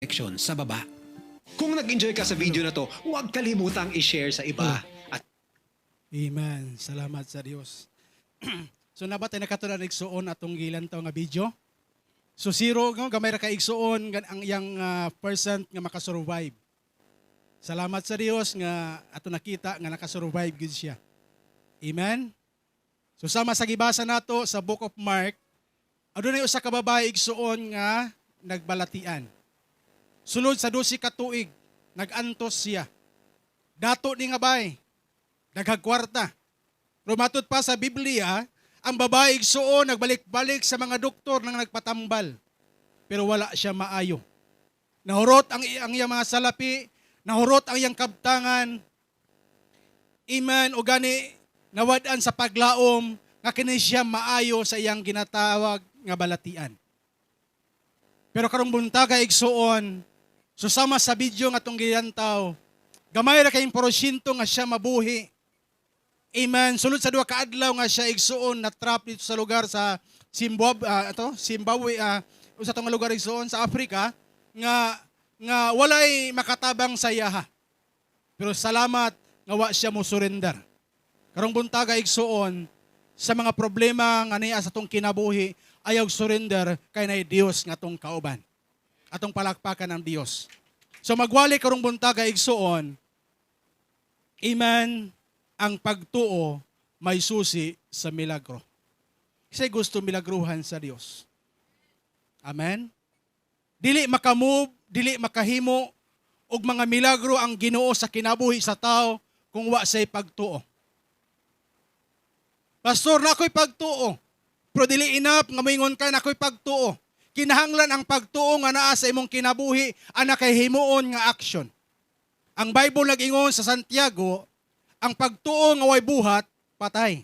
Section sa baba. Kung nag-enjoy ka sa video na to, huwag kalimutang i-share sa iba. At Amen. Salamat sa Dios. So naa ba tay nakatun-an igsuon atong gilantaw nga video? So zero nga gamay ra ka igsuon ang iyang percent nga makasurvive. Salamat sa Dios nga ato nakita nga nakasurvive gid siya. Amen. So sama sa gibasa nato sa Book of Mark, adunay usa ka babae, igsuon, nga nagbalatian. Sulod sa 12 ka tuig, nag-antos siya. Dato ni nga bay, daghag kwarta. Pero matud pa sa Biblia, ang babae, igsuon, nagbalik-balik sa mga doktor nang nagpatambal. Pero wala siya maayo. Nahurot ang iyang mga salapi, nahurot ang iyang kabtangan. Amen, o gani nawad-an sa paglaom nga kini siya maayo sa iyang ginatawag nga balatian. Pero karong buntaga, igsuon, susama sa video nga atong gilantaw, gamay ra kayong porsyento nga siya mabuhi. Amen. Sulod sa 2 ka adlaw nga siya, igsuon, na trap dito sa lugar sa Zimbabwe, ato, Zimbabwe, usa tong lugar, igsuon, sa Africa nga nga walay makatabang sa iyaha. Pero salamat nga wa siya mo surrender. Karong buntaga, igsuon, sa mga problema nga niya sa atong kinabuhi, ayaw surrender kay nay Dios nga atong kauban. Atong palakpakan ang Dios. So magwali karong buntaga, igsuon. Amen, ang pagtuo may susi sa milagro. Kasi gusto milagruhan sa Dios. Amen. Dili makamove, dili makahimo og mga milagro ang Ginoo sa kinabuhi sa tao kung wa say pagtuo. "Pastor, naa ko'y pagtuo." Pero dili enough nga moingon ka, "Naa ko'y pagtuo." Kinahanglan ang pagtuo nga naa sa imong kinabuhi ana kay himuon nga action. Ang Bible nag-ingon sa Santiago, ang pagtuo nga way buhat, patay.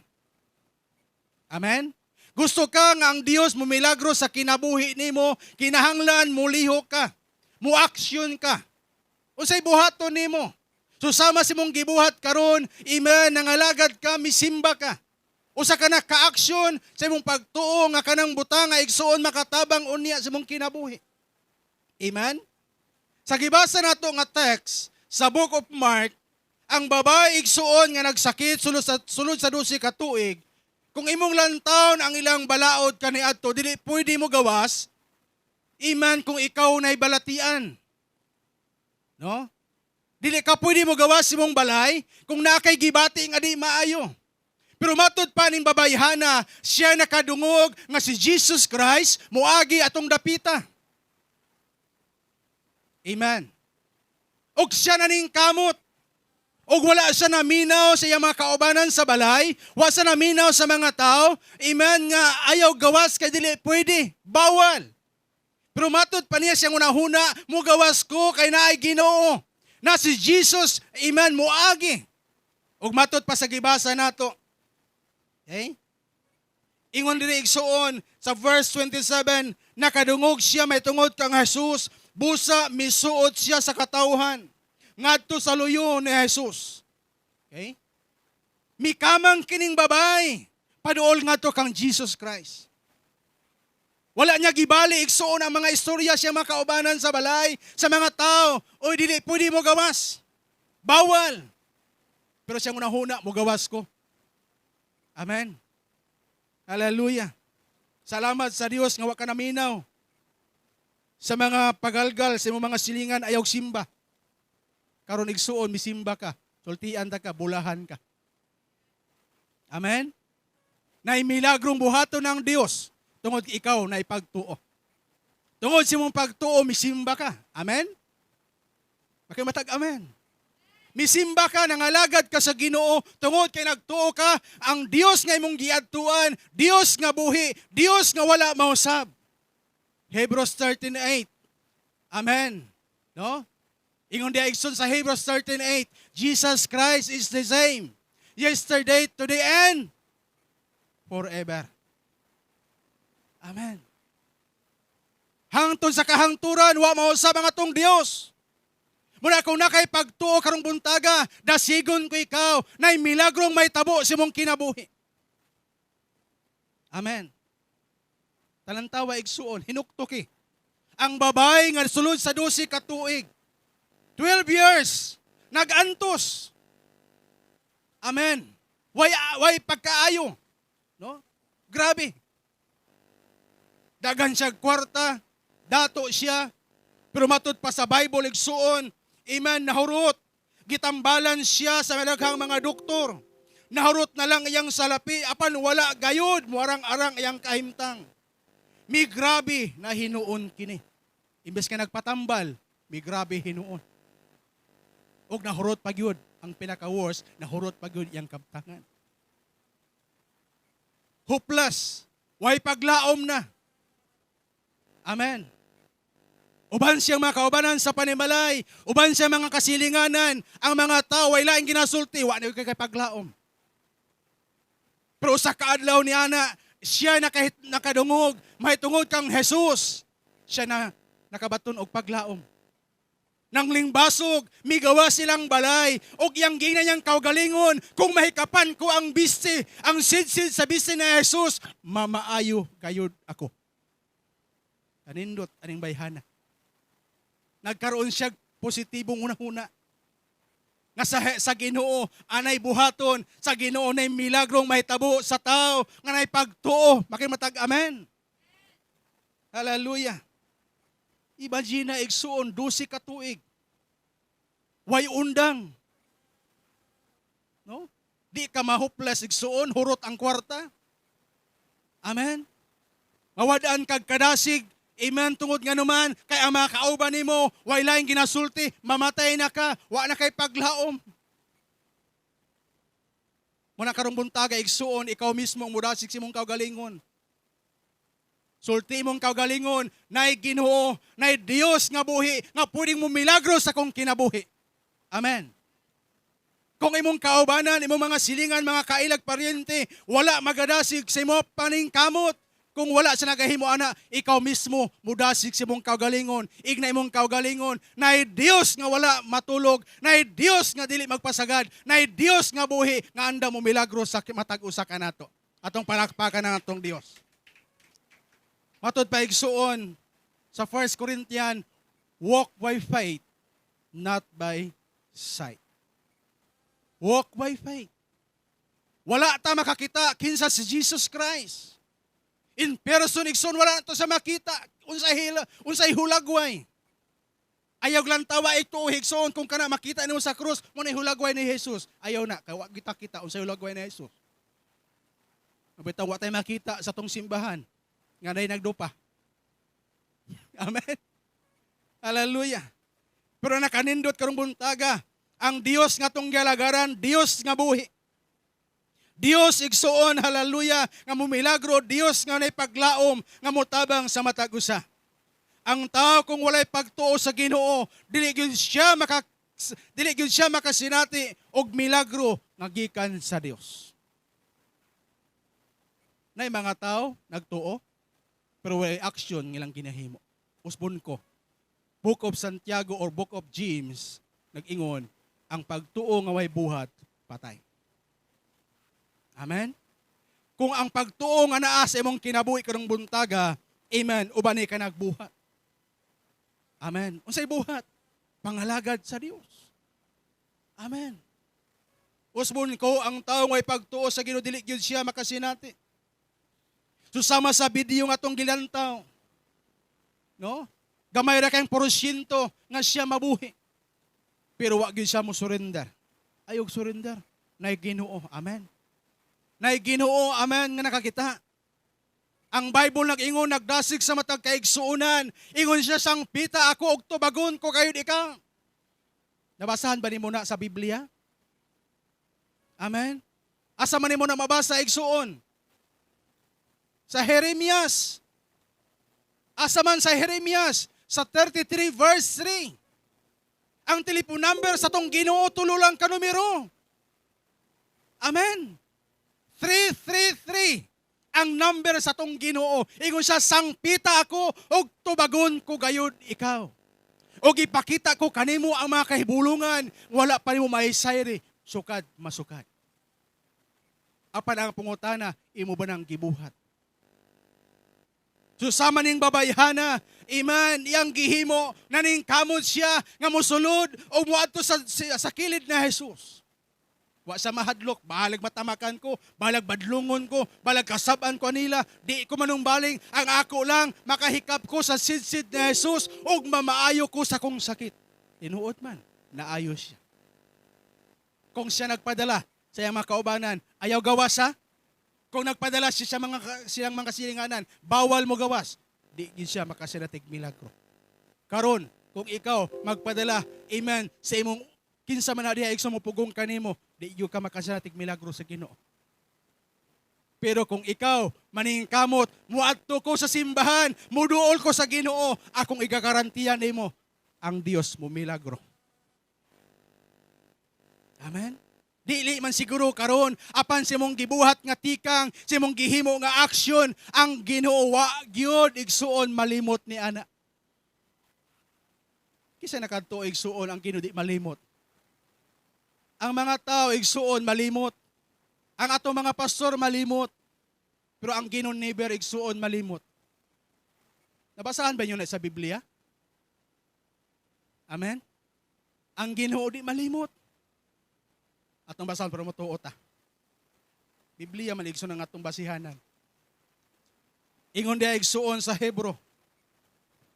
Amen? Gusto ka nga ang Dios mo milagro sa kinabuhi nimo, kinahanglan mulihok ka, mo action ka. Unsay buhaton nimo? So sama sa imong gibuhat karon, amen, nangalagad ka, misimba ka. Usa ka na ka-action sa imong pagtuo nga kanang butang nga, igsuon, makatabang unya sa imong kinabuhi. Amen? Sa gibasa nato nga text sa Book of Mark, ang babae, igsuon, nga nagsakit sulod sa 12 ka tuig, kung imong lantawon ang ilang balaod kaniadto, dili pwede mo gawas, amen, kung ikaw nay balatian. No? Dili ka pwede mo gawas imong balay kung naa kay gibati nga di maayo. Pero matud pa ning babayhana, siya nakadungog nga si Jesus Christ moagi atong dapita. Amen. Og siya na ning kamot. Og wala siya naminaw sa iyang mga kaubanan sa balay, wa siya naminaw sa mga tao, amen, nga ayaw gawas kay dili pwede, bawal. Pero matud pa niya siyang unahuna, "Mugawas ko kay naay Ginoo. Na si Jesus, amen, moagi." Og matud pa sa gibasa nato. Okay? Ingon diri, igsuon, sa verse 27, nakadungog siya may tungod kang Jesus, busa misuot siya sa katawhan ngadto sa luyo ni Jesus. Okay? Mikamang kining babay paduol ngadto kang Jesus Christ. Wala niya gibali, igsuon, ang mga istorya siya mga kaubanan sa balay, sa mga tao, "Oy, dili pwede mo gawas. Bawal." Pero siyang unahuna, "Mugawas ko." Amen. Hallelujah. Salamat sa Dios nga wa ka naminaw sa mga pagalgal sa imong mga silingan, "Ayaw simba." Karon, igsuon, misimba ka. Sultian ta ka, bulahan ka. Amen? Nay milagrong buhaton ng Dios tungod ikaw na ipagtuo. Tungod sa imong pagtuo, misimba ka. Amen? Makimatag amen. Misimba ka, nangalagad ka sa Ginoo tungod kay nagtuo ka ang Dios nga imong giadtuan, Dios nga buhi, Dios nga wala mausab. Hebrews 13:8. Amen. No? Ingon diha, igsoon, sa Hebrews 13:8, Jesus Christ is the same yesterday, today, and forever. Amen. Hangtod sa kahangturan, wa mausab ang atong Dios. Muna kung naa kay pagtuo karong buntaga, dasigon ko ikaw, na milagrong may tabo sa imong kinabuhi. Amen. Talantawa, igsuon, hinuktuki. Ang babae nga sulod sa 12 ka tuig. 12 years nagantos. Amen. Way pagkaayo. No? Grabe. Daghan siya kwarta, dato siya, pero matud pa sa Bible, igsuon, amen, nahurot. Gitambalan siya sa daghang mga doktor. Nahurot na lang iyang salapi, apan wala gayod, muarang-arang iyang kahimtang. Migrabe na hinuon kini. Imbes ka nagpatambal, migrabe hinuon. Og nahurot pa gyud, ang pinaka-worst, nahurot pa gyud iyang kabtangan. Hopeless, way paglaom na. Amen. Uban siyang mga kaubanan sa panimalay, uban siyang mga kasilinganan, ang mga tao ay laing ginasulti, wa na kay paglaom. Pero sa kaadlaw ni ana, siya nakahit, nakadungog, mahitungod kang Jesus, siya na nakabaton og paglaom. Nang lingbasog, migawa silang balay, og iyang gina niyang kaugalingon, kung mahikapan ko ang biste, ang sidsid sa biste ni Jesus, mamaayo gayud ako. Kanindot aning bayhana. Nagkaroon siya positibong hunahuna. Nga sa Ginoo anay buhaton, sa Ginoo nay milagrong mahitabo sa tao nga nay pagtuo. Makimatag amen. Hallelujah. Imagine na, igsuon, 12 ka tuig. Way undang. No? Di ka mahopeless, igsuon, hurot ang kwarta. Amen. Mawadaan kag kadasig. Amen, tungod nga naman, kay ang mga kauban nimo, way laing ginasulti, mamatay na ka, wa na kay paglaom. Muna karong buntaga, igsuon, ikaw mismo ang mudasig sa imong kaugalingon. Sulti imong kaugalingon, nay Ginoo, nay Dios nga buhi, nga pwedeng mo milagro sa akong kinabuhi. Amen. Kung imong kaubanan, imong mga silingan, mga kailag paryente, wala magadasig sa imo paningkamot. Kung wala sa nagahimo ana, ikaw mismo mudasig sa imong kaugalingon, igna imong kaugalingon, nay Dios nga wala matulog, nay Dios nga dili magpasagad, nay Dios nga buhi nga andam mo milagro sa matag usa kanato. Atong palakpakan ang atong Dios. Matod pa, igsuon, sa 1 Corinthians, walk by faith, not by sight. Walk by faith. Wala ta makakita kinsa si Jesus Christ. In person, igsoon, wala to sa makita unsay hila, unsay hulagway. Ayaw lang tawa ito, igsoon, kung kana makita nimo sa krus mo na hulagway ni Jesus. Ayaw na kay wa kita kita unsay hulagway ni Jesus. Bitaw wa tay makita sa tong simbahan nga nay nagdupa. Amen. Hallelujah. Pero nakanindot karong buntaga, ang Dios nga tong gialagaran, Dios nga buhi. Dios, igsuon, hallelujah, nga mumilagro, Dios nga nay paglaom, nga motabang sa matag usa. Ang tao kung walay pagtuo sa Ginoo, dili gyud siya makasinati og milagro nga gikan sa Dios. Nay mga tao nagtuo pero walay action ngilang ginahimo. Usbon ko. Book of Santiago or Book of James nag-ingon, ang pagtuo nga way buhat, patay. Amen? Kung ang pagtuo nga naa sa imong kinabuhi karong buntaga, amen, uban ni ka nagbuhat. Amen. Unsay buhat? Pangalagad sa Dios. Amen. Usbon ko, ang tao nga pagtuo sa Ginoo, dili gyud siya makasinati. So sama sa video nga atong gilantaw. No? Gamay ra kayong porsyento nga siya mabuhi. Pero wa gyud siya mo surrender. Ayog surrender. Nay Ginoo. Amen. Nay Ginoo, amen, nga nakakita. Ang Bible nag-ingon, nagdasig sa matag kaigsuonan. Ingon siya, "Sangpita ako og tubagon ko kayod ikaw." Nabasahan ba nimo na sa Biblia? Amen. Asa man nimo na mabasa, igsuon? Sa Jeremias. Asa man sa Jeremias? Sa 33 verse 3. Ang telephone number sa tong Ginoo, tulo lang ka numero. Amen. 333 ang number sa tong Ginoo. Ingon siya, "Sangpita ako og tubagon ko gayud ikaw. Og ipakita ko kanimo ang mga kahibulungan, wala pa nimo mahisayri, sukad masukad." Apan ang pangutana, imo ba nang gibuhat? So sama ning babayhana, amen, iyang gihimo, naningkamot siya nga mosulod o muadto sa kilid na Jesus. Wa sa mahadlok, bahalag matamakan ko, bahalag badlungon ko, bahalag kasaban ko nila, di ko manungbaling, ang ako lang, makahikap ko sa sidsid ni Jesus, ug mamaayo ko sa kong sakit. Tinuod man, naayo siya. Kung siya nagpadala sa iyang mga kaubanan, ayaw gawas ha? Kung nagpadala siya sa mga silang mga silinganan, bawal mo gawas, di gid siya makasinatig milagro. Karon, kung ikaw magpadala, amen, sa imong kinsa man na diha igsoon mo pugong kanimo, di gyud ka makasinatig milagro sa Ginoo. Pero kung ikaw maningkamot, muadto ko sa simbahan, muduol ko sa Ginoo, akong igagarantiya nimo, ang Dios mo milagro. Amen. Dili man siguro karon apan sa imong gibuhat nga tikang, sa imong gihimo nga aksyon, ang Ginoo wa gyud, igsuon, malimot ni ana. Kinsa nakatuo, igsuon, ang Ginoo di malimot? Ang mga tao, igsuon, malimot. Ang atong mga pastor malimot. Pero ang Ginoo never, igsuon, malimot. Nabasahan ba niyo na sa Biblia? Amen? Ang Ginoo di malimot. Atong basahan pero motuo ta. Biblia man, igsoon, ang atong basihanan. Ingon diha, igsuon, sa Hebro.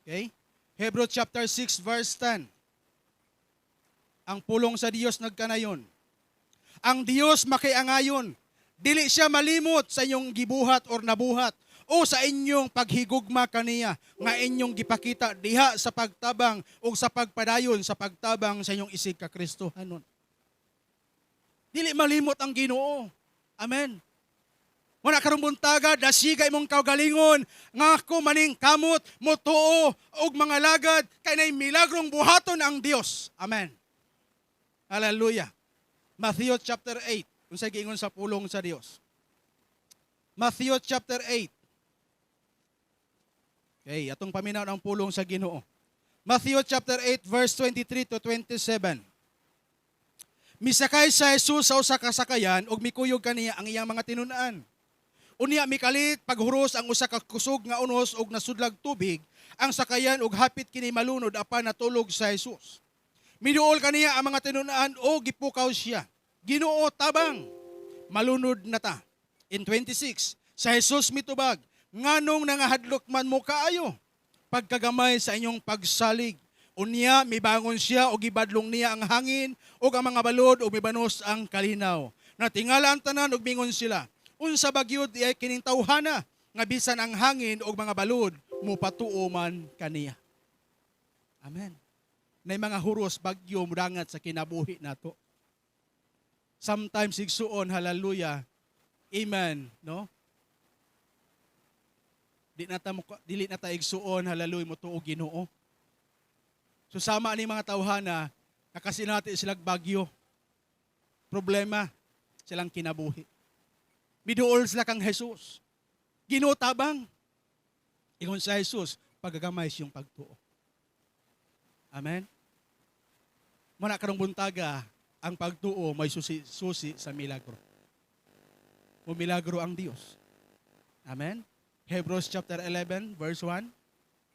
Okay? Hebrew chapter 6 verse 10. Ang pulong sa Dios nagkanayon. Ang Dios makiangayon. Dili siya malimot sa inyong gibuhat or nabuhat o sa inyong paghigugma kaniya nga inyong gipakita diha sa pagtabang o sa pagpadayon sa pagtabang sa inyong isig ka Kristohanon. Dili malimot ang Ginoo. Amen. Wala karong buntaga, dasiga imong kaugalingon, nga ako maning kamot, motuo, og mga lagad, kay nay milagrong buhaton ang Dios. Amen. Hallelujah. Matthew chapter 8. Unsay giingon sa pulong sa Dios? Matthew chapter 8. Okay, atong paminaw ang pulong sa Ginoo. Matthew chapter 8 verse 23 to 27. Misakay sa Jesus sa usa ka sakayan ug mikuyog kaniya ang iyang mga tinun-an. Unya mikalit paghuros ang usa ka kusog nga unos ug nasudlag tubig ang sakayan ug hapit kini malunod, apan natulog sa Jesus. Miduol kaniya ang mga tinun-an ug gipukaw siya. "Ginoo, tabang, malunod na ta." In 26, sa Jesus mitubag, "Nganong nangahadlok man mo kaayo? Pagkagamay sa inyong pagsalig." Unya mibangon siya ug gibadlong niya ang hangin ug ang mga balod ug mibanos ang kalinaw. Natingala ang tanan ug mingon sila, "Unsa ba gyud diay kining tawhana nga bisan ang hangin ug mga balod mupatuo man kaniya?" Amen. Nay mga huros, bagyo mudangat sa kinabuhi nato. Sometimes, igsuon, hallelujah, amen, no? Di na ta mo, dili na ta, igsuon, hallelujah, motuo Ginoo. So sama ni mga tawhana, nakasinati silang bagyo. Problema silang kinabuhi. Miduol sila kang Jesus. "Ginoo, tabang." Ingon sa Jesus, "Pagkagamay siyong pagtuo." Amen? Muna karong buntaga, ang pagtuo may susi, susi sa milagro. O milagro ang Dios. Amen? Hebrews chapter 11 verse 1,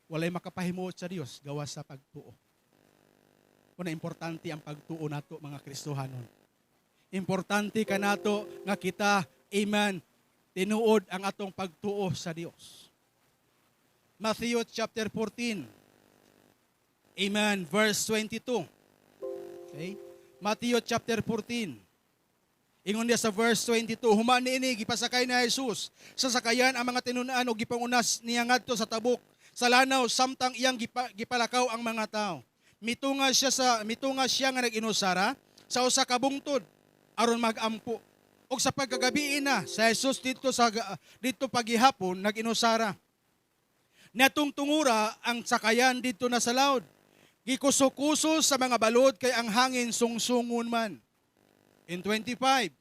walay makapahimuot sa Dios gawas sa pagtuo. Kuna importante ang pagtuo nato, mga Kristohanon. Importante kanato nga kita, amen, tinuod ang atong pagtuo sa Dios. Matthew chapter 14. Amen, verse 22. Okay? Matthew chapter 14. Ingon niya sa verse 22, human niini gipasakay ni Jesus sa sakayan ang mga tinun-an ug gipangunas niya ngadto sa tabok sa lanaw samtang iyang gipalakaw ang mga tao. Mitunga siya nga nag-inusara sa usa ka bungtod aron magampo. Ug sa pagkagabii na sa Jesus didto pagihapon nag-inusara. Natong tungura ang sakayan didto na sa laud. Gikuso-kuso sa mga balod kay ang hangin sungsungon man. In 25,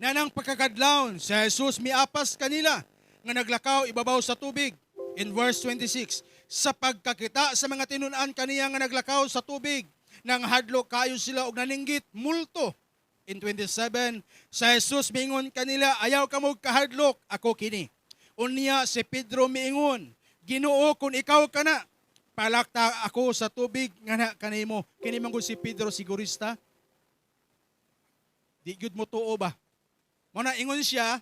nanang pagkakadlawon, si Jesus miapas kanila nga naglakaw ibabaw sa tubig. In verse 26, sa pagkakita sa mga tinun-an kaniya nga naglakaw sa tubig, nang hadlok kayo sila og naninggit, "Multo." In 27, sa Jesus mingon kanila, "Ayaw kamo kahadlok, ako kini." Unya si Pedro miingon, "Ginoo, kung ikaw kana, palakta ako sa tubig ngana kanimo." Kini man gud si Pedro sigurista. Di gyud mo tuo ba? Mao na ingon siya,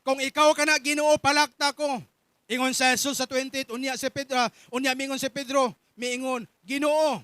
"Kung ikaw kana, Ginoo, palakta ko." Ingon sa Jesus sa 28, unya si Pedro, unya mingon si Pedro, miingon, "Ginoo.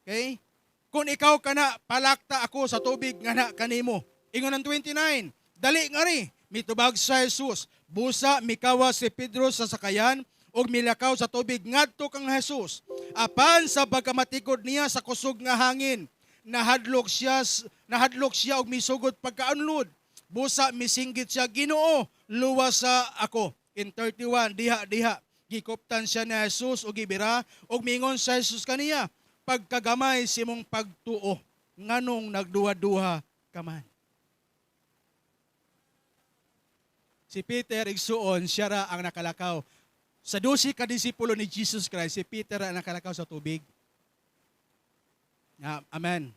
Okay? Kung ikaw kana, palakta ako sa tubig ngana kanimo." Ingon ang 29, "Dali ngari." Mitubag sa Jesus. Busa mikawas si Pedro sa sakayan ug milakaw sa tubig ngadto kang Jesus. Apan sa pagkamatikod niya sa kusog nga hangin, nahadlok siya ug misugod pagkaunlod. Busa misinggit siya, "Ginoo, luwasa ako." In 31, diha diha gikuptan siya ni Jesus ug gibira ug mingon sa Jesus kaniya, "Pagkagamay sa imong pagtuo, nganong nagduha-duha ka man?" Si Peter, igsuon, siya ra ang nakalakaw. Sa 12 ka disipulo ni Jesus Christ, si Peter ang nakalakaw sa tubig. Amen.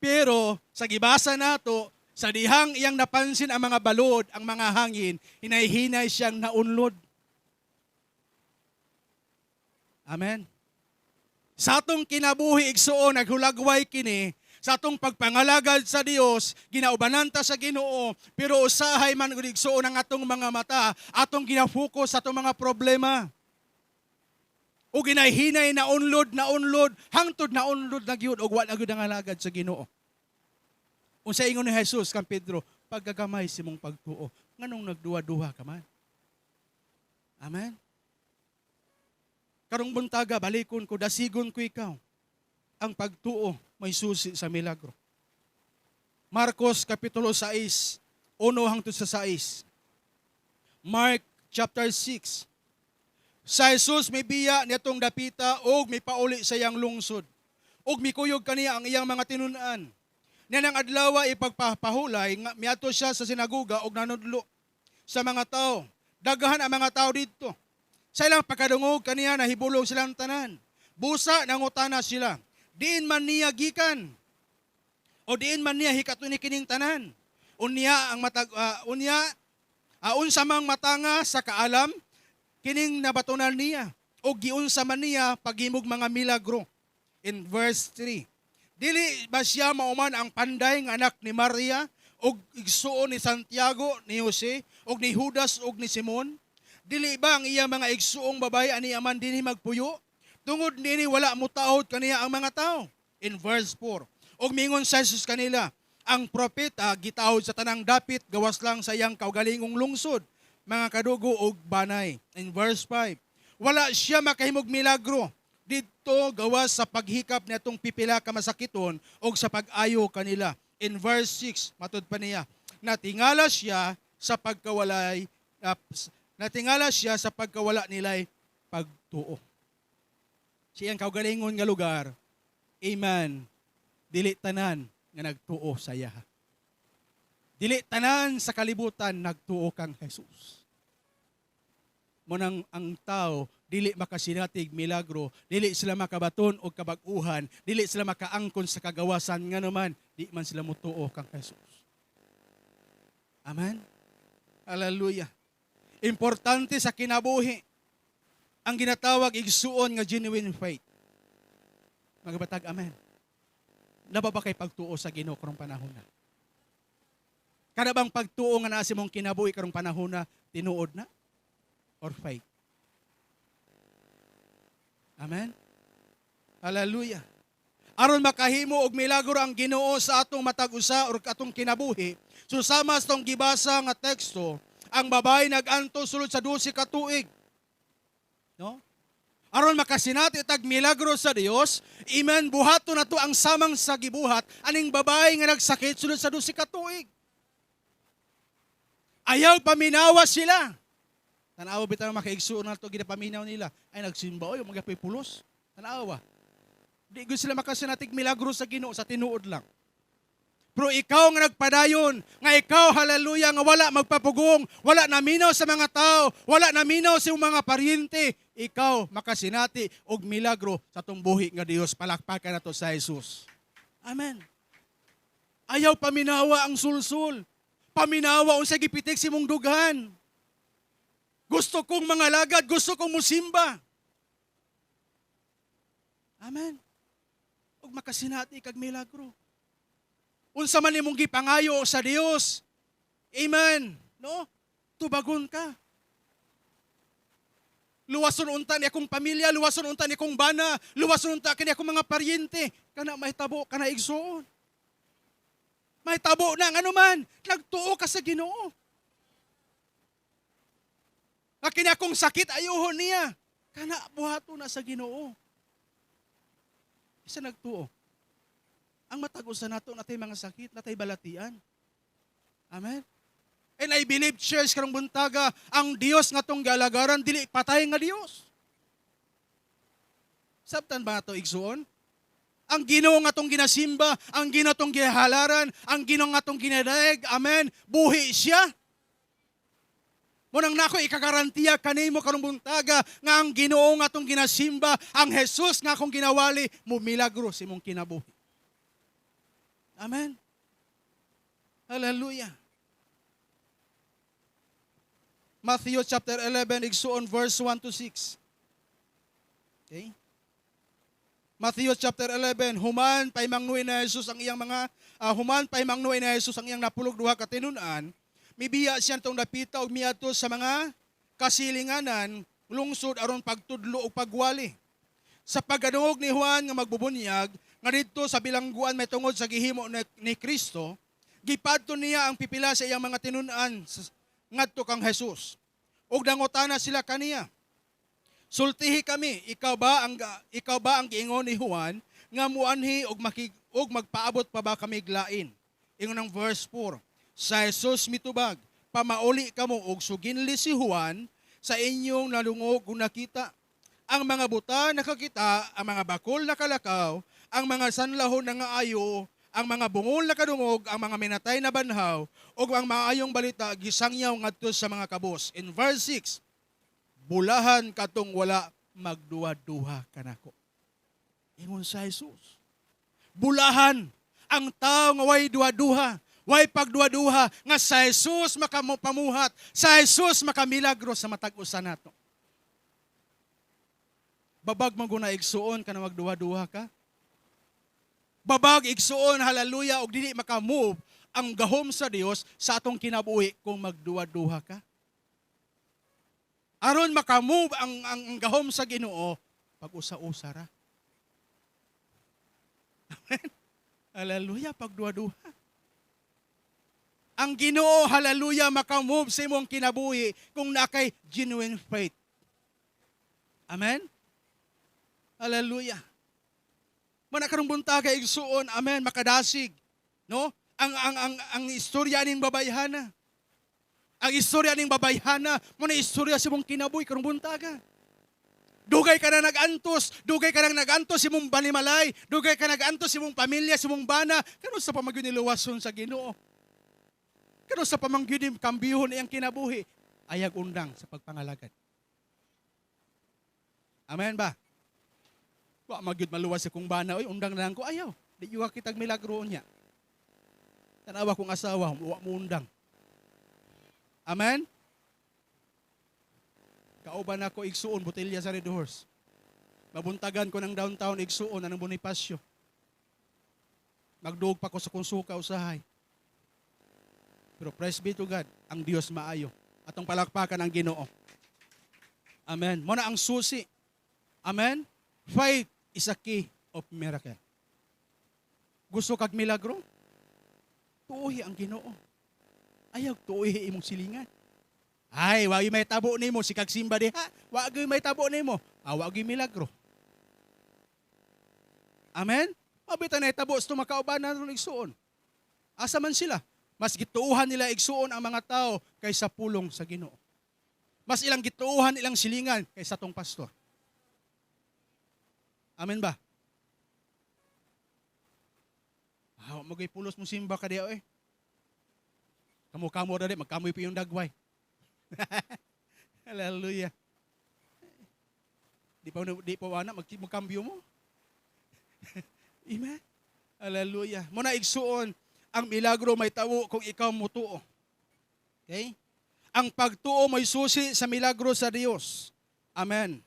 Pero sa gibasa nato, sa dihang iyang napansin ang mga balod, ang mga hangin, hinay-hinay siyang naunlod. Amen. Sa atong kinabuhi, igsuon, naghulagway kini, sa atong pagpangalagad sa Dios, ginaubanan ta sa Ginoo, pero usahay man gud, igsuon, ang atong mga mata, atong gina-focus sa atong mga problema. O ginahinay na unlod, na unlod, hangtod na unlod na gyud og wa na gyud ang alagad sa Ginoo. Unsa ingon ni Jesus kang Pedro? "Pagkagamay sa imong pagtuo, nganong nagduha-duha ka man?" Amen. Karong buntaga, balikon ko, dasigon ko ikaw. Ang pagtuo may susi sa milagro. Marcos Kapitulo 6, 1 hangtod sa 6. Mark chapter 6. Sa Jesus may biya nitong dapita og may pauli sa iyang lungsod. Og mikuyog kaniya ang iyang mga tinun-an. Niyanang adlaw ipagpapahulay nga miadto siya sa sinagoga og nanudlo sa mga tao. Daghan ang mga tao didto. Sa ilang pagkadungog kaniya, nahibulong silang tanan. Busa nangutana sila, "Diin man niya gikan? O diin man niya hikaton ni kining tanan? Unya ang matag unya unsa mang matanga sa kaalam kining nabatunan niya o giunsa man niya paghimog mga milagro?" In verse 3, "Dili ba siya mauman ang panday nga anak ni Maria og igsuon ni Santiago, ni Jose, og ni Judas og ni Simon? Dili ba ang iya mga igsuong babae ani aman dinhi magpuyo?" Tungod niini wala motahod kaniya ang mga tao. In verse 4, og mingon sa Jesus kanila, "Ang propeta gitahod sa tanang dapit gawas lang sa iyang kaugalingong lungsod, mga kadugo og banay. In verse 5, wala siya makahimog milagro didto gawas sa paghikap niadtong pipila ka masakiton og sa pag-ayo kanila. In verse 6, matud pa niya, natingala siya sa pagkawala nilay pagtuo. Siyang kaugalingon nga lugar, amen, dili tanan nga nagtuo sa iya. Dili tanan sa kalibutan nagtuo kang Jesus. Mao nang ang tao dili makasinatig milagro, dili sila makabaton og kabag-uhan, dili sila makaangkon sa kagawasan, nga naman di man sila motuo kang Jesus. Amen. Hallelujah. Importante sa kinabuhi ang ginatawag, igsuon, nga genuine faith. Magabatag amen. Naa ba kay pagtuo sa Ginoo karong panahon na? Kada bang pagtuo nga naa sa imong kinabuhi karong panahon na, tinuod na or faith? Amen. Hallelujah. Aron makahimo og milagro ang Ginoo sa atong matag usa or atong kinabuhi, so sama sa atong gibasa nga teksto, ang babae nag-antos sulod sa 12 ka tuig. No? Aron makasinati tag milagro sa Dios, amen, buhaton nato ang samang sa gibuhat aning babae nga nagsakit sulod sa 12 ka tuig. Ayaw paminawa sila. Tanawa bitaw makaigsuon nato ginapaminaw nila. "Ay, nagsimba oy, magapoy pulos." Tanawa. Di gud sila makasinatig milagro sa Ginoo sa tinuod lang. Pero ikaw nga nagpadayon, nga ikaw, hallelujah, nga wala magpapugong, wala naminaw sa mga tao, wala naminaw sa imong mga paryente, ikaw makasinati og milagro sa atong buhi nga Dios. Palakpakan nato sa Jesus. Amen. Ayaw paminawa ang sulsul. Paminawa unsa gipitik sa imong dughan. Gusto kong mangalagad, gusto kong musimba. Amen. Ug makasinati kag milagro. Unsa man imong gipangayo sa Dios. Amen. No? Tubagon ka. Luwason unta ni akong pamilya, luwason unta ni akong bana, luwason unta kini akong mga paryente. Kana mahitabo, kana, igsuon. Mahitabo na ngano man, nagtuo ka sa Ginoo. Nga kini akong sakit ayuhon niya. Kana buhaton na sa Ginoo. Isa nagtuo. Ang matag usa nato natay mga sakit, natay balatian. Amen. And I believe, church, karong buntaga, ang Dios nga atong gialagaran dili patay nga Dios. Sabtan ba ato, igsuon? Ang Ginoo nga atong ginasimba, ang Ginoo atong gihalaran, ang Ginoo nga atong ginadaig, amen, buhi siya. Mao nang nako ikagarantiya kanimo karong buntaga nga ang Ginoo nga atong ginasimba, ang Jesus nga akong ginawali, mo milagro sa imong kinabuhi. Amen. Hallelujah. Matthew chapter 11, igsuon, verse 1 to 6. Okay? Matthew chapter 11, human pahimangnoy ni Jesus ang iyang 12 ka tinun-an, mibiya siya tong dapita og miadto sa mga kasilinganan lungsod aron pagtudlo og pagwali. Sa pagkadungog ni Juan nga magbubunyag nga didto sa bilangguan may tungod sa gihimo ni Kristo, gipadto niya ang pipila sa iyang mga tinun-an ngadto kang Jesus. Ug nangutana sila kaniya, "Sultihi kami, ikaw ba ang giingon ni Juan nga muanhi og magpaabot pa ba kami lain?" Ingon ang verse 4. Sa Jesus mitubag, "Pamauli kamo og suginli si Juan sa inyong nadungog ug nakita. Ang mga buta nakakita, ang mga bakol nakalakaw, ang mga sanlahon nangaayo, ang mga bungol nakadungog, ang mga minatay nabanhaw, ug ang maayong balita gisangyaw ngadto sa mga kabos." In verse 6, "Bulahan katong wala magduha-duha kanako." Ingon sa Jesus. Bulahan ang tao nga way duha-duha, way pagduha-duha nga sa Jesus makapamuhat, sa Jesus makamilagro sa matag usa nato. Babag man guna, igsuon, ka na magduha-duha ka. Babag, igsuon, hallelujah, og dili makamove ang gahom sa Dios sa atong kinabuhi kung magduha-duha ka. Aron makamove ang gahom sa Ginoo, pag-usa-usa ra. Amen. Hallelujah, pagduha-duha. Ang Ginoo, hallelujah, makamove sa imong kinabuhi kung naa kay genuine faith. Amen? Hallelujah. Mao na karong buntaga, igsuon, amen, makadasig. No? Ang istorya ning babayhana. Ang istorya ning babayhana, mao na istorya sa imong kinabuhi karong buntaga. Dugay ka na nag-antos, dugay ka na nag-antos sa imong banimalay, dugay ka nag-antos sa imong pamilya, sa imong bana, kanus-a pa man gyud niluwason sa Ginoo? Kanus-a pa man gyud kambihon iyang kinabuhi? Ayag undang sa pagpangalagad. Amen ba? Wa magyud maluwas sa kong bana, oy, undang na lang ko, ayaw. Di yuwa kitag milagro niya. Tanawa kong asawa, wa mo undang. Amen? Kauban ako, igsuon, botelya sa Red Horse. Mabuntagan ko ng downtown, igsuon, anong Bonifacio. Magduog pa ko sa kong suka usahay. Pero praise be to God, ang Dios maayo. Atong palakpakan ang Ginoo. Amen. Mao na ang susi. Amen. Faith is a key of miracle. Gusto kag milagro? Tuohi ang Ginoo. Ayaw tuohi imong silingan. Ay, wa may tabo nimo si kag simba diha. Wa gyud may tabo nimo. Ah, wa gyud milagro. Amen? Mabita na itabo sa makauban ron, igsuon. Asa man sila? Mas gituuhan nila, igsuon, ang mga tao kaysa pulong sa Ginoo. Mas ilang gituuhan ilang silingan kaysa tong pastor. Amen ba? Ah, wa mo pulos mo simba ka diha eh. Kamo-kamo ra di, magkamoy pa yung dagway. Hallelujah. Di pa wana magkambyo mo. Amen. Hallelujah. Mao na, igsuon, ang milagro mahitabo kung ikaw mutuo. Okay? Ang pagtuo may susi sa milagro sa Dios. Amen.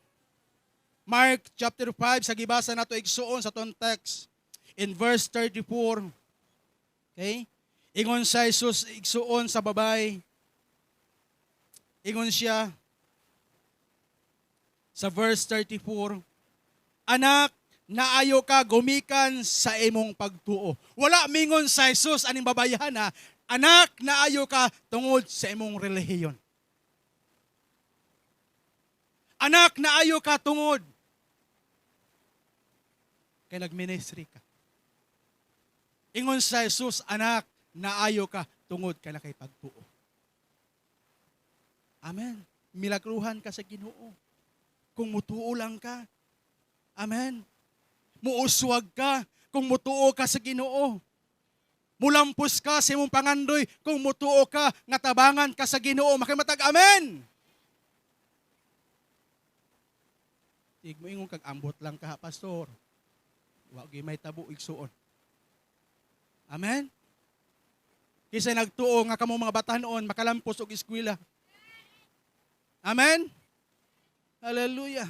Mark chapter 5 sa gibasa nato, igsuon, sa atong text in verse 34. Okay? Ingon sa Jesus, igsuon, sa babay. Ingon siya sa verse 34, "Anak, naayo ka gumikan sa imong pagtuo." Wala mingon sa Jesus aning babayahan ha, "Anak, naayo ka tungod sa imong relihiyon. Anak, naayo ka tungod kay nagministry ka." Ingon sa Jesus, "Anak, naayo ka tungod kay nakay pagtuo." Amen. Milagruhan ka sa Ginoo kung mutuo lang ka. Amen. Muuswag ka kung mutuo ka sa Ginoo. Mulampos ka sa imong pangandoy kung mutuo ka nga tabangan ka sa Ginoo. Makimatag amen. Tig mo ingon kag ambot lang ka, pastor. Wa gyud may tabo, igsuon. Amen. Kisa nagtuo nga kamo mga batanon makalampos og eskwela? Amen. Hallelujah.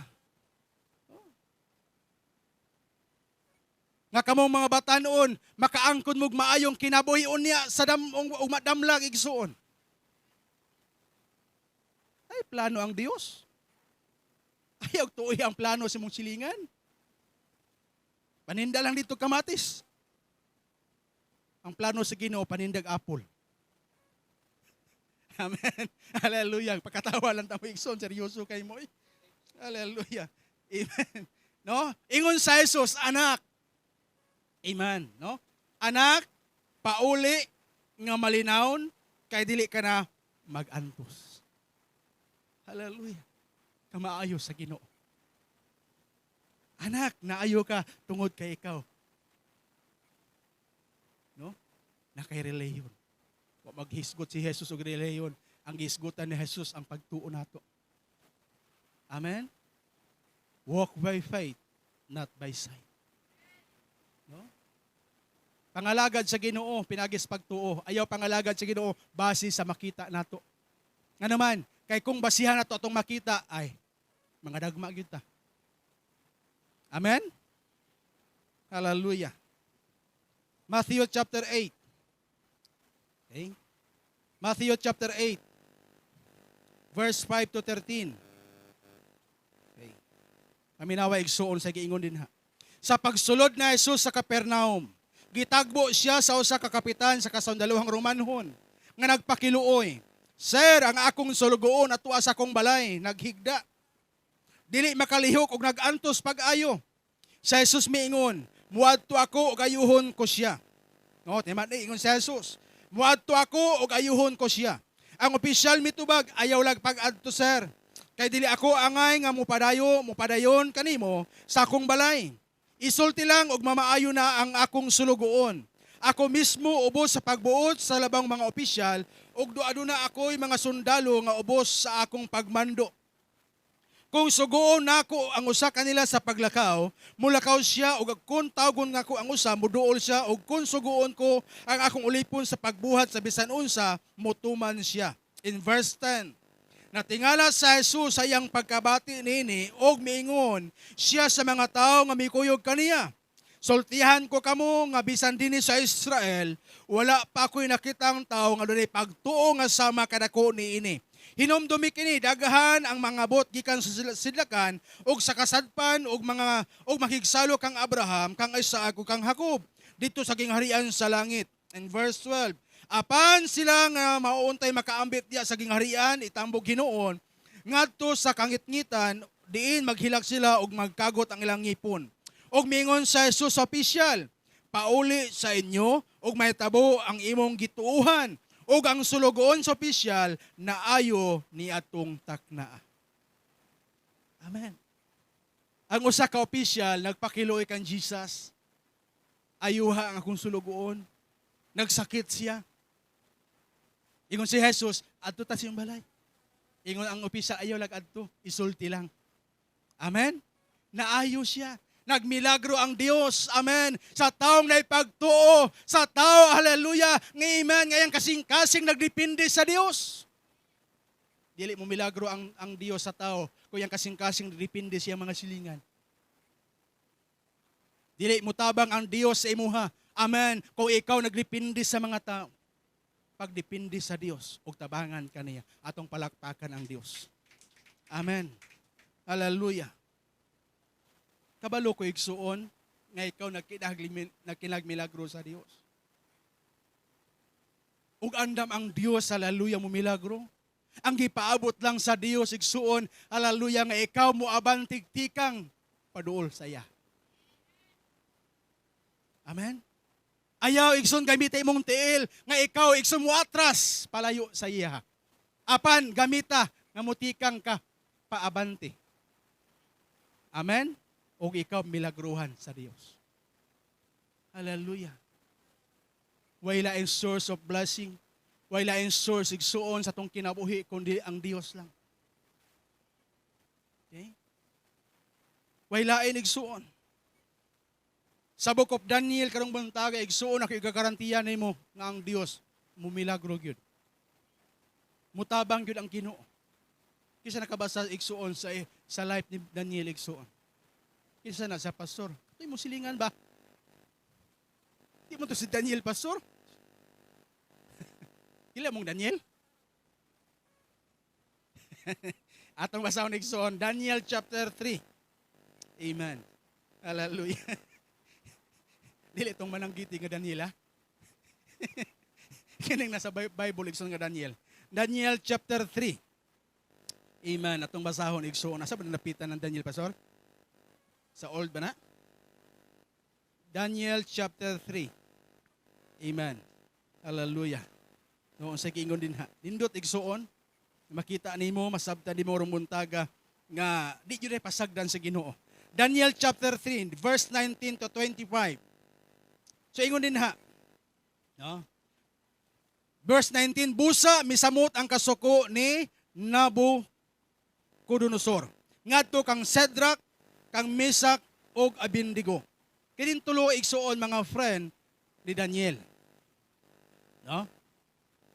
Nga kamong mga batanon makaangkon mog maayong kinabuhi unya sa dam ug madamlag, igsuon. Ay plano ang Dios. Ayaw tuoy ang plano sa imong silingan. Paninda lang dito kamatis. Ang plano sa Ginoo, panindag apple. Amen. Hallelujah. Pagkatawa lang tamo, igsoon, seryoso kay mo, eh. Hallelujah. Amen. No? Ingon sa Jesus, "Anak." Amen, no? "Anak, pauli nga malinawon kay dili ka na magantos." Hallelujah. Kamaayo sa Ginoo. "Anak, naayo ka tungod kay ikaw, no? Nakay relihiyon." Wa maghisgot si Jesus og relihiyon. Ang gisgutan ni Jesus ang pagtuo nato. Amen? Walk by faith, not by sight. No? Pangalagad sa Ginoo, pinagis pagtuo. Ayaw pangalagad sa Ginoo base sa makita nato. Nga naman, kay kung basihan nato atong makita, ay, mga dagma gyud ta. Amen? Hallelujah. Matthew chapter 8. Okay? Matthew chapter 8, verse 5 to 13. Okay. Paminawa, igsuon, sa giingon din ha. Sa pagsulod na Jesus sa Capernaum, gitagbo siya sa usa ka kapitan sa kasundaluhang Romanhon nga nagpakiluoy, "Sir, ang akong sulugoon atua sa akong balay, naghigda. Dili makalihok og nag-antos pag-ayo." Sa Jesus miingon, "Muadto ako ug ayuhon ko siya." No, tema ni ingon sa Jesus, "Muadto ako ug ayuhon ko siya." Ang opisyal mitubag, "Ayaw lag pag-adto, sir. Kay dili ako angay nga mupadayo, mupadayon kanimo sa akong balay. Isulti lang og mamaayo na ang akong sulugoon. Ako mismo ubos sa pagbuot sa labang mga opisyal ug aduna ako'y mga sundalo nga ubos sa akong pagmando. Kung sugoon nako ang usa kanila sa paglakaw, mulakaw siya, ug kung tawgon nako ang usa, muduol siya, ug kung sugoon ko ang akong ulipon sa pagbuhat sa bisan unsa, mutuman siya." In verse 10, natingala sa Jesus sa iyang pagkabati nini og miingon siya sa mga tawo nga mikuyog kaniya, "Sultihan ko kamo nga bisan dinhi sa Israel, wala pa ako'y nakitang tawo nga dunay pagtuo nga sama kadako niini. Hinumdumi kini, daghan ang mga bot gikan sa sidlakan ug sa kasadpan ug mga ug makigsalo kang Abraham, kang Isaac ug kang Jacob dito sa gingharian sa langit." In verse 12, apan sila nga mauuntay makaambit diya sa gingharian itambog hinuon ngadto sa kangitngitan, diin maghilak sila ug magkagot ang ilang ngipon. Ug mingon sa Jesus sa opisyal, "Pauli sa inyo ug mahitabo ang imong gituuhan." Ug ang sulugoon sa opisyal naayo ni atong taknaa. Amen. Ang usa ka opisyal nagpakiluoy kang Jesus. "Ayuha ang akong sulugoon. Nagsakit siya." Ingon si Jesus, "Adto ta sa iyong balay." Ingon ang opisyal, "Ayaw lag adto, isulti lang." Amen? Naayo siya. Nagmilagro ang Dios. Amen. Sa taong naipagtuo, sa tao, hallelujah, nga amen, ngayang kasing-kasing nagdepende sa Dios. Dili mo milagro ang Dios sa tao kung yang kasing-kasing nagdepende siya mga silingan. Dili mo tabang ang Dios sa imuha. Amen. Kung ikaw nagdepende sa mga tao. Pagdepende sa Dios ug tabangan kaniya, atong palakpakan ang Dios. Amen. Hallelujah. Kabalo ko, igsuon, nga ikaw nagkinagmilagro sa Dios. Ug andam ang Dios, hallelujah, mo milagro. Ang gipaabot lang sa Dios, igsuon, hallelujah, nga ikaw mo abantig tikang paduol sa iya. Amen. Ayaw, igsoon, gamita imong tiil nga ikaw, igsoon, mo atras palayo sa iya. Apan gamita nga mutikang ka paabante. Amen. Og ikaw milagruhan sa Dios. Hallelujah. Way laing source of blessing. Way laing source, igsuon, sa atong kinabuhi kundi ang Dios lang. Okay? Way lain, igsuon. Sa Book of Daniel karong buntaga, igsuon, ako igagarantiya nimo nga ang Dios mumilagro gyud. Mutabang gyud ang Ginoo. Kinsa nakabasa, igsuon, sa life ni Daniel, igsuon? Kinsa na sa pastor? Ito mo silingan ba? Di mo to si Daniel, pastor? Ila mong Daniel? Atong basahon, igsuon, Daniel chapter 3. Amen. Hallelujah. Dili itong mananggiti nga Daniel, ha? Kining nasa Bible, igsoon, nga Daniel. Daniel chapter 3. Amen. Atong basahon, igsoon. Asa ba napitan ng Daniel, pastor? Sa old ba na? Daniel chapter 3. Amen. Hallelujah. No, sa giingon din ha. Nindot, igsuon. Makita nimo, masabtan nimo rong buntaga nga di jud pasagdan sa Ginoo. Daniel chapter 3 verse 19 to 25. So ingon din ha. No? Verse 19, "Busa misamot ang kasuko ni Nabucodonosor ngadto kang Shadrach, kang Mesach ug Abednego." Kining tulo, igsuon, mga friend ni Daniel. No?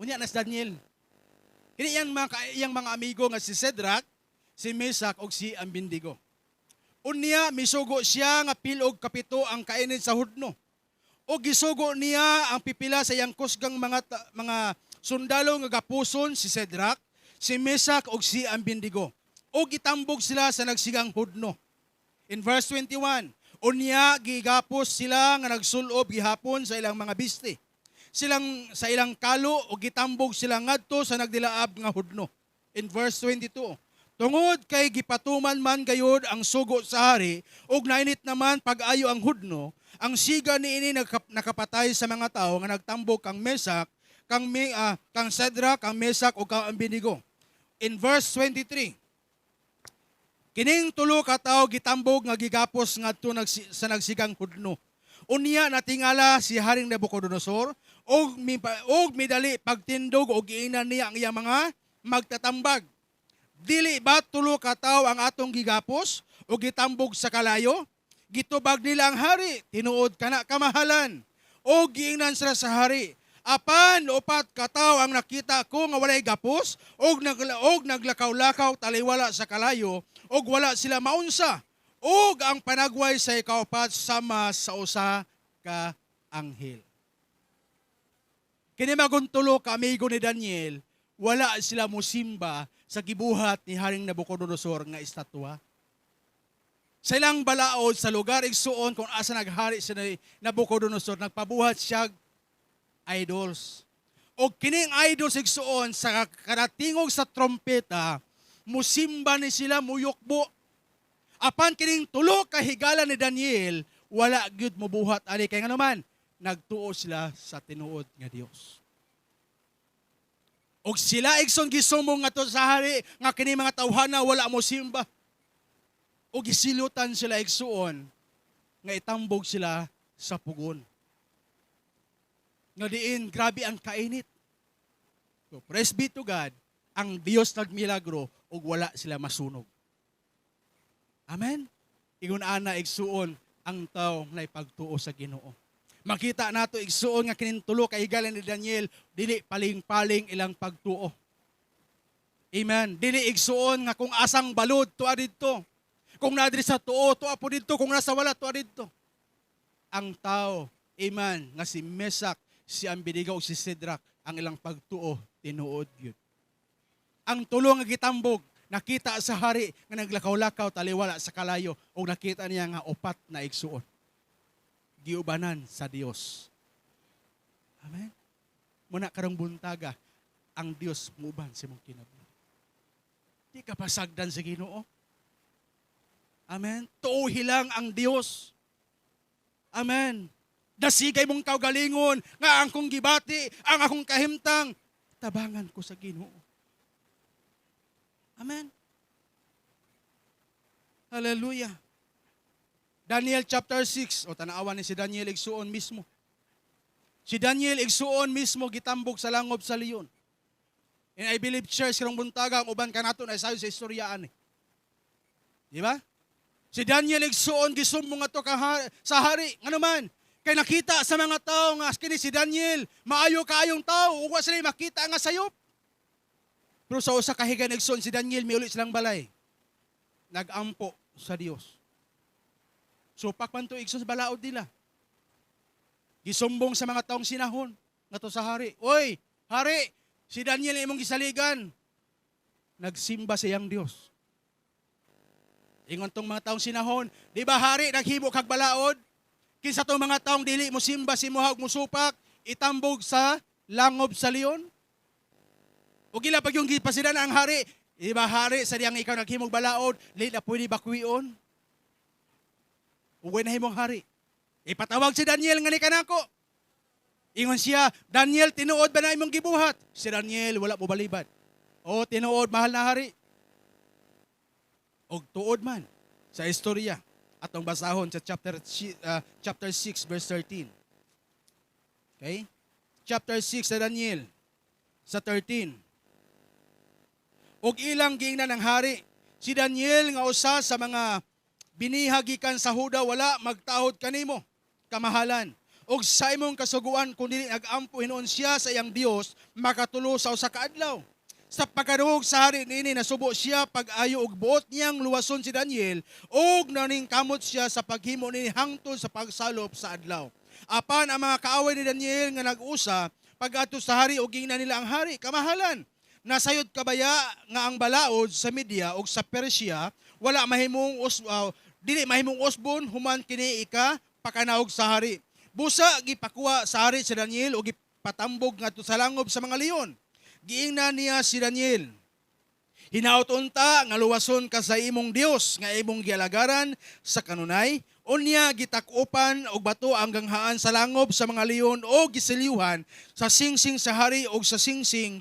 Unya na si Daniel. Kini iyang mga amigo nga si Shadrach, si Mesach ug si Abednego. "Unya misugo siya nga pil-og kapito ang kainit sa hudno. O gisugo niya ang pipila sa iyang kusgang mga sundalo nga gapuson si Shadrach, si Mesach ug si Abednego. O gitambog sila sa nagsigang hudno." In verse 21, "Unya gigapos sila nga nagsulob gihapon sa ilang mga biste. Silang sa ilang kalo o gitambog sila ngadto sa nagdilaab nga hudno." In verse 22, "Tungod kay gipatuman man gayud ang sugo sa hari ug nainit naman pag-ayo ang hudno, ang siga niini nakapatay sa mga tawo nga nagtambok kang Mesach, kang Shadrach, kang Mesach ug kang Abednego." In verse 23, "Kining tulo ka tawo gitambog nga gigapos ngadto sa nagsigang hudno. Unya natingala si Haring Nabucodonosor og midali pagtindog og giingnan niya ang iyang mga magtatambag, 'Dili ba tulo ka tawo ang atong gigapos o gitambog sa kalayo?' Gitubag nila ang hari, 'Tinuod kana, kamahalan.' O giingnan sila sa hari, 'Apan upat ka tawo ang nakita ko nga walay gapos og naglakaw-lakaw taliwala sa kalayo og wala sila maunsa. Ug ang panagway sa ikaupat sama sa usa ka anghel.'" Kini magong tulo ka amigo ni Daniel, wala sila musimba sa gibuhat ni Haring Nabucodonosor nga estatwa. Sa ilang balaod sa lugar, igsuon, kung asa naghari si Nabucodonosor, nagpabuhat siya idols. O kining idols, igsuon, sa karatingog sa trompeta, musimba ni sila, muyukbo. Apan kining tulo ka higala ni Daniel, wala gyud mobuhat ani kay ngano man, nagtuo sila sa tinuod nga Dios. Og sila, igsoon, gisumbong ngadto sa hari nga kini mga tawhana wala mo simba. Og gisilutan sila, igsuon, nga itambog sila sa pugon. Nga diin grabe ang kainit. So, praise be to God, ang Dios nagmilagro ug wala sila masunog. Amen. Ingon ana, igsuon, ang tao na ipagtuo sa Ginoo. Makita nato, igsuon, nga kining tulo ka higala ni Daniel, dili paling-paling ilang pagtuo. Amen. Dili, igsuon, nga kung asang balod, tuwa didto. Kung naa diri sa tuo, tuwa po didto. Kung nasa wala, tuwa didto. Ang tao, amen, nga si Mesak, si Abednego ug si Sidrak, ang ilang pagtuo, tinuod gyud. Ang tulo nga gitambog, nakita sa hari nga naglakaw-lakaw taliwala sa kalayo ug nakita niya nga upat na igsuon. Giubanan sa Dios. Amen. Muna karong buntaga, ang Dios muban sa imong kinabuhi. Di ka pasagdan sa Ginoo. Amen. Tuuhi lang ang Dios. Amen. Dasigay mong kaugalingon nga ang akong gibati, ang akong kahimtang, tabangan ko sa Ginoo. Amen. Hallelujah. Daniel chapter 6, o tanawan ni si Daniel, igsuon, mismo. Si Daniel, igsuon, mismo gitambog sa langob sa leon. And I believe, church, karong buntaga, ang uban kanato na sayo sa istoryaan eh. Di ba? Si Daniel, igsuon, gisumbong ato sa hari. Ngano man? Kay nakita sa mga tao nga kini si Daniel, maayo kaayong tao, ug wa sila makita nga sayop. Pero sa usa ka higayon, igsuon, si Daniel miuli silang balay. Nagampo sa Dios. Supak man to, igsoon, sa balaod nila. Gisumbong sa mga taong sinahon ngadto sa hari. "Oy, hari, si Daniel imong gisaligan. Nagsimba sa iyang Dios." Ingon tong mga taong sinahon, "Di ba, hari, naghimo kag balaod? Kinsa tong mga taong dili mo simba sa imuha ug musupak, itambog sa langob sa leon?" Ug ila pag yung gipasidan ang hari, "Di ba, hari, sa diyang ikaw naghimog balaod, dili na pwede bakwion?" Ug nahimong hari. "Ipatawag si Daniel nga ni kanako." Ingon siya, "Daniel, tinuod ba na imong gibuhat?" Si Daniel, wala mo balibad. "O, tinuod, mahal na hari." Og tuod man sa istorya atong basahon sa chapter 6 verse 13. Okay? Chapter 6 sa Daniel sa 13. Ug ilang giingnan ng hari, "Si Daniel nga usa sa mga binihag gikan sa Huda wala magtahod kanimo, kamahalan. Ug sa imong kasuguan, kung dili nag-ampo hinuon siya sa iyang Dios, makatulo sa usa ka adlaw." Sa pagkadungog sa hari niini, nasubo siya pag-ayo ug buot niyang luwason si Daniel ug naningkamot siya sa paghimo niini hangtod sa pagsalop sa adlaw. Apan ang mga kaaway ni Daniel nga nag-usa pag-adto sa hari ug giingnan nila ang hari, "Kamahalan, nasayod kabaya nga ang balaod sa Media ug sa Persia wala mahimong dili mahimong usbon human kini ika pakanahog sa hari. Busa gipakuha sa hari si Daniel ug gipatambog ngadto sa langob sa mga leon." Giingnan niya si Daniel, "Hinaot unta nga luwason ka sa imong Dios nga imong gialagaran sa kanunay." Unya gitakupan og bato ang ganghaan sa langob sa mga leon o giselyuhan sa singsing sa hari og sa singsing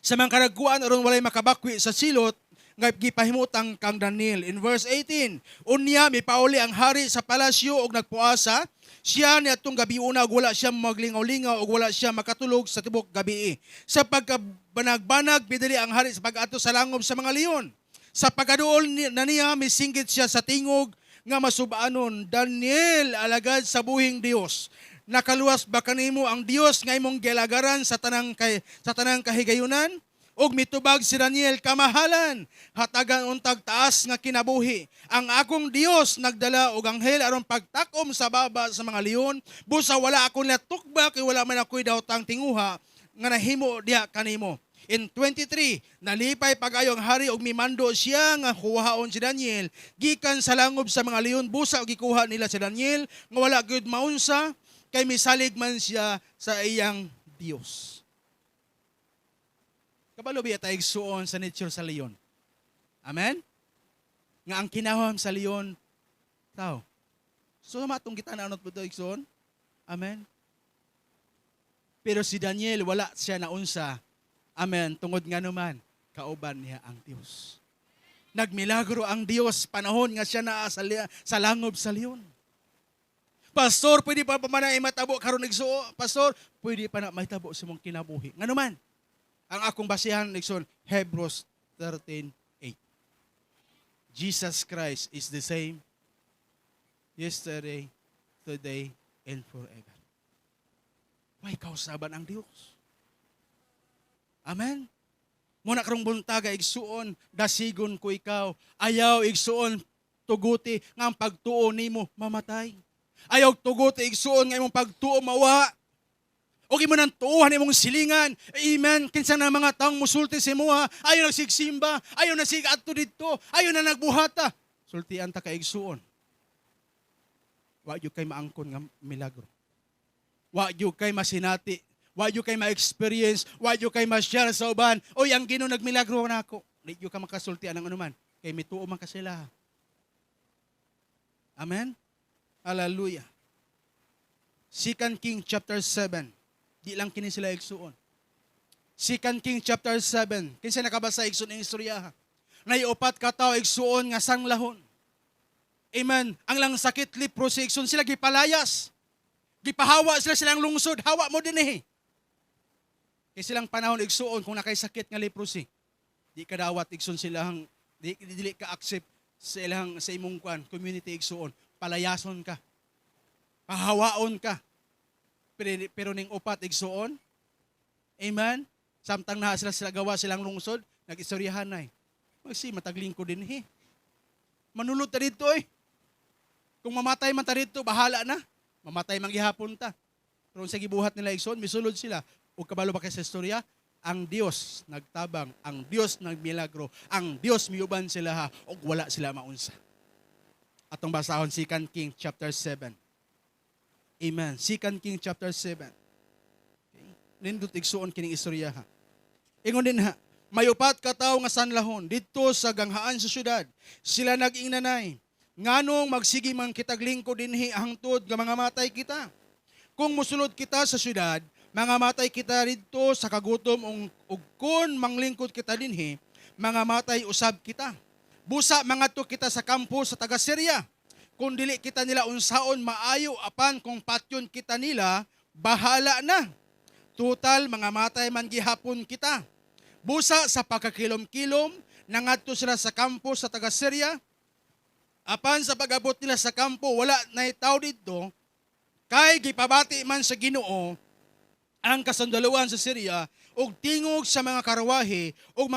sa mga karaguan aron walay makabakwi sa silot nga gipahimutang kang Daniel. In verse 18, unya mipauli ang hari sa palasyo og nagpuasa siya niadtong gabiuna ug wala siya maglingaw-lingaw ug wala siya makatulog sa tibok gabi. Sa pagkabanag-banag, pidali ang hari sa pag-adto sa langob sa mga leon. Sa pagkaduol na niya, misinggit siya sa tingog nga masubanon, "Daniel, alagad sa buhing Dios. Nakaluwas ba kanimo ang Dios nga imong gialagaran sa tanang kahigayunan?" Ug mitubag si Daniel, "Kamahalan, hatagan untag taas nga kinabuhi. Ang akong Dios nagdala og anghel aron pagtakom sa baba sa mga leon. Busa wala ako natukba kay wala man ako'y dawtang tinguha nga nahimo diha kanimo." In 23, nalipay pag-ayo ang hari ug mimando siya nga kuhaon si Daniel gikan sa langob sa mga leon. Busa gikuha nila si Daniel nga wala gyud maunsa kay misalig man siya sa iyang Dios. Kabalo biya tayo, igsuon, sa nature sa leon? Amen? Nga ang kinahom sa leon, tao. So matong kita na anot po, igsuon? Amen? Pero si Daniel, wala siya naunsa. Amen. Tungod nga naman, kauban niya ang Dios. Nagmilagro ang Dios panahon nga siya naa sa langob sa leon. "Pastor, pwede pa pa man na matabo karon, igsuon?" Pastor, pwede pa na mahitabo sa mong kinabuhi. Ngano man? Ang akong basihan, igsoon, Hebrews 13:8. Jesus Christ is the same yesterday, today, and forever. Way kausaban ang Dios. Amen? Muna karong buntaga, igsuon, dasigon ko ikaw. Ayaw, igsuon, tuguti nga ang pagtuo nimo mamatay. Ayaw tuguti, igsuon, nga imong pagtuo mawa. O imo nang tuohan imong silingan. Amen. Kinsa na mga taong musulti sa imoha, ayaw nagsigsimba, ayaw na sig adto didto, ayaw na nagbuhata. Sultian ta ka, igsuon. Wa gyud kay maangkon nga milagro. Wa gyud kay masinati. Wa gyud kay ma-experience. Wa gyud kay ma-share sa uban. "Oy, ang Ginoo nagmilagro nako." Di gyud ka makasultian ng anuman. Kay mituo man ka sila. Amen? Hallelujah. Second King chapter 7. Di lang kini sila, igsuon. Second King chapter 7. Kinsa nakabasa, igsuon, ang istorya? Nay upat ka tawo, igsuon, nga sanglahon. Amen. Ang lang sakit leprosy, igsuon, sila gipalayas. Gipahawa sila silang lungsod. "Hawa mo din eh." Kay silang panahon, igsuon, kung nakay sakit nga leprosy, di ka dawat, igsuon, silang di, dili ka accept sa ilang sa imong kwan community, igsuon. Palayason ka. Pahawaon ka. Pero ning upat, igsuon, amen, samtang naa sila sila gawa silang lungsod, nag-istoryahan ay. "Magsi, matagling ko din he. Manulod ta dito eh. Kung mamatay man ta dito, bahala na. Mamatay man gihapon ta." Pero sa gibuhat nila, igsoon, misulod sila. O kabalo ba kay sa istorya? Ang Dios nagtabang, ang Dios nagmilagro, ang Dios miuban sila ha, ug wala sila maunsa. Atong basahon 2 King chapter 7. Amen. 2 King chapter 7. Okay. Nindot, igsuon, kining istorya ha. Ingon din ha, may upat ka tawo nga sanlahon didto sa ganghaan sa syudad. Sila nag-ingnanay, "Nganong magsige man kitag lingkod dinhi hangtod nga mga matay kita? Kung musulod kita sa syudad, mga matay kita didto sa kagutom ug kun manglingkod kita dinhi, mga matay usab kita. Busa mangadto kita sa kampo sa taga Syria. Kung dili kita nila unsaon maayo, apan kung patyon kita nila, bahala na. Total mga matay man gihapon kita." Busa sa pagkakilom-kilom, nangadto sila sa kampo sa taga Syria. Apan sa pag-abot nila sa kampo, wala na tao didto, kay gipabati man sa Ginoo ang kasundaluhan sa Syria og tingog sa mga karwahe ug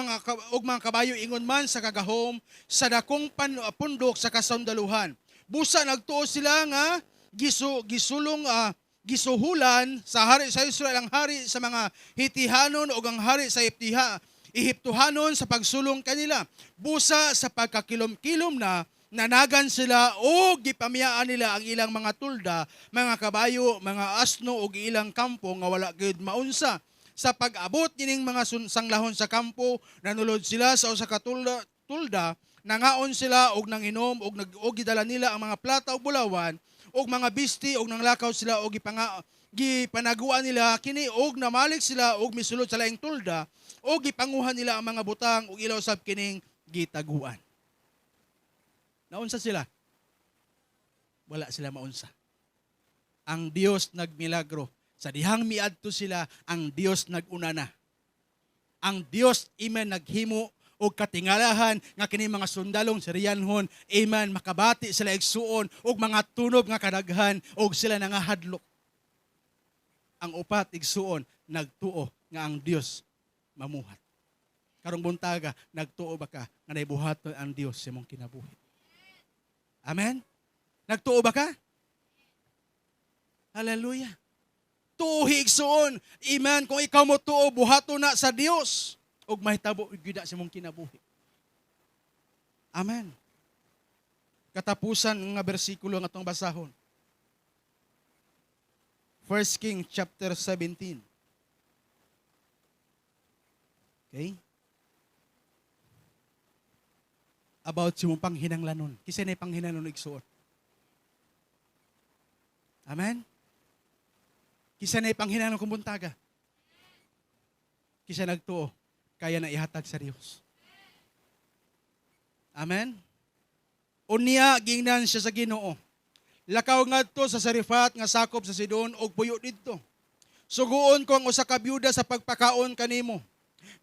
mga kabayo ingon man sa kagahom sa dakong pundok sa kasundaluhan. Busa nagtuo sila nga gisulong gisuhulan sa hari sa Israel ang hari sa mga Hitihanon ug ang hari sa Ehiptohanon sa pagsulong kanila. Busa sa pagkakilom-kilom na nanagan sila o gipamiyaan nila ang ilang mga tulda, mga kabayo, mga asno ug ilang kampo nga wala gyud maunsa. Sa pag-abot nining mga sanglahon sa kampo, nanulod sila sa usa ka tulda, nangaon sila og nanginom og gidala nila ang mga plata ug bulawan ug mga bisti ug nanglakaw sila og gipanaguan nila kini og namalik sila og misulod sa laing tulda og gipanguha nila ang mga butang ug ilaw sab kining gitaguan. Naunsa sila? Wala sila maunsa. Ang Dios nagmilagro. Sa dihang miadto sila, ang Dios naguna na. Ang Dios, amen, naghimo og katingalahan nga kini mga sundalong Syrianhon, amen, makabati sila, igsuon, og mga tunob nga kadaghan og sila nangahadlok. Ang upat, igsuon, nagtuo nga ang Dios mamuhat. Karong buntaga, nagtuo ba ka nga naibuhaton ang Dios sa imong kinabuhi? Amen? Nagtuo ba ka? Hallelujah. Tuohi, igsuon. Amen. Kung ikaw mo tuo, buhato na sa Dios. Ug mahitabo gyud na sa imong kinabuhi. Amen. Katapusan nga bersikulo nga atong basahon. 1 King chapter 17. Okay? About sa imong panghinanglanon. Kinsa na panghinanglanon, igsuon? Amen? Kinsa na panghinanglanon kung buntaga? Kinsa nagtuo, kaya na ihatag sa Dios. Amen? Unya, gingnan siya sa Ginoo, "Lakaw ngadto sa Sarifat nga sakop sa Sidon ug puyo didto. Suguon ko ang usa ka byuda sa pagpakaon kanimo."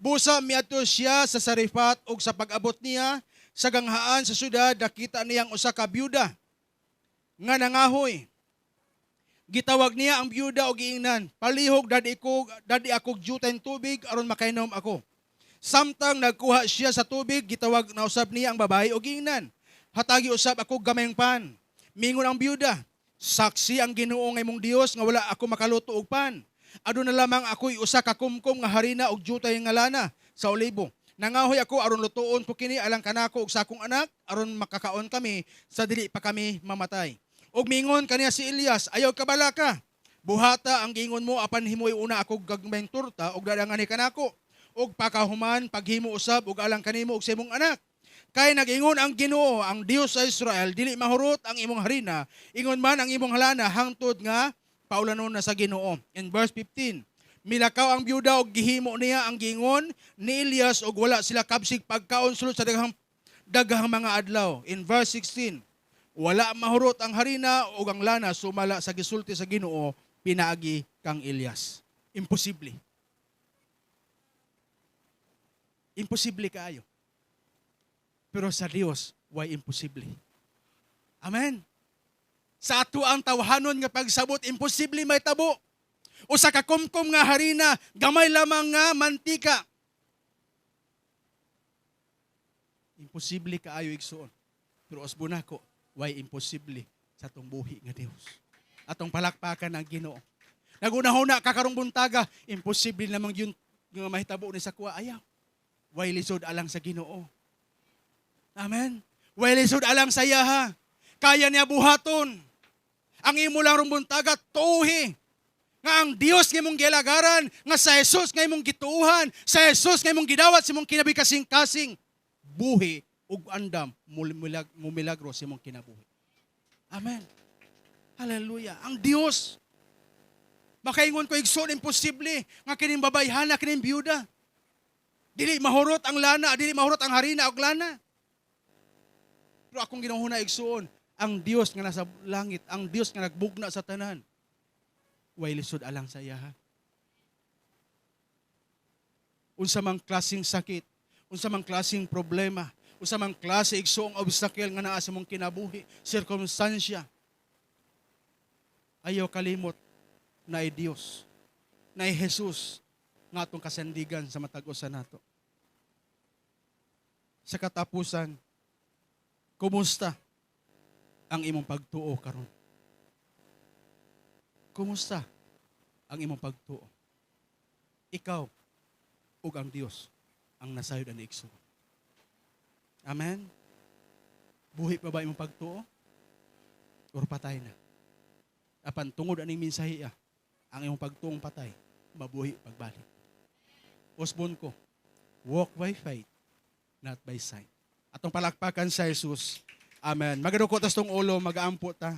Busa miadto siya sa Sarifat ug sa pag-abot niya Sa ganghaan sa syudad, nakita niyang usa ka byuda nga nangahoy. Gitawag niya ang byuda og giingnan, "Palihog dad-i ako jutayng tubig aron makainom ako." Samtang nagkuha siya sa tubig, gitawag na usab niya ang babae og giingnan, "Hatagi usab ako gamayng pan." Mingon ang byuda, "Saksi ang Ginoo nga imong Dios nga wala ako makaluto og pan. Aduna lamang ako'y usa ka kumkum nga harina og jutay nga lana sa olibo. Nangahoy ako aron lutuon ko kini alang kanako ug sa akong anak aron makakaon kami sa dili pa kami mamatay." Ug mingon kaniya si Elias, "Ayaw kabalaka. Buhata ang giingon mo, apan himoy una ako gagmayng torta ug dadangan kanako. Ug pakahuman paghimo usab og alang kanimo ug sa imong anak. Kay nag-ingon ang Ginoo, ang Dios sa Israel, dili mahurot ang imong harina, ingon man ang imong lana hangtod nga paulanon na sa Ginoo." In verse 15, milakaw ang byuda og gihimo niya ang giingon ni Elias og wala sila kabsig pagkaon sulod sa daghang daghang mga adlaw. In verse 16, wala mahurot ang harina ug ang lana sumala sa gisulti sa Ginoo pinaagi kang Elias. Imposible. Imposible kaayo. Pero sa Dios, way imposible. Amen. Sa ato ang tawhanon nga pagsabot, imposible may tabo. Usa ka kumkum nga harina, gamay lamang nga mantika. Imposible kaayo, igsuon. Pero usbon nako, way imposible sa atong buhi nga Dios. Atong palakpakan ang Ginoo. Nagunahuna ka karong buntaga, imposible namang yun nga mahitabo ni sa kuha. Ayaw. Way lisod alang sa Ginoo. Amen. Way lisod alang sa iyaha. Kaya niya buhaton. Ang imo lang rong buntaga, tuhi nga ang Dios nga imong gialagaran, nga sa Jesus nga imong gituuhan, sa Jesus nga imong gidawat sa imong kinabuhi kasing-kasing, buhi ug andam mumilagro sa imong kinabuhi. Amen. Hallelujah. Ang Dios. Makaingon ko, igsoon, imposible nga kining babayhana, kining byuda. Dili mahurot ang lana, dili mahurot ang harina og lana. Pero akong ginahuna, igsoon, ang Dios nga nasa langit, ang Dios nga nagbugna sa tanan, way lisod alang sa iyaha. Unsa mang klaseng sakit, unsa mang klaseng problema, unsa mang klase, igsoong, obstacle nga naa sa imong kinabuhi, sirkumstansya, ayaw kalimot na ay Dios, na ay Jesus nga atong kasandigan sa matag usa nato. Sa katapusan, kumusta ang imong pagtuo karon? Kumusta ang imong pagtuo? Ikaw ug ang Dios ang nasayod ani, igsoon. Amen. Buhi pa ba imong pagtuo? Or patay na? Apan tungod aning mensahe, ang imong pagtuong patay, mabuhi pagbalik. Usbon ko, walk by faith, not by sight. Atong palakpakan sa Jesus. Amen. Magaduko tas tong ulo, magaampo ta.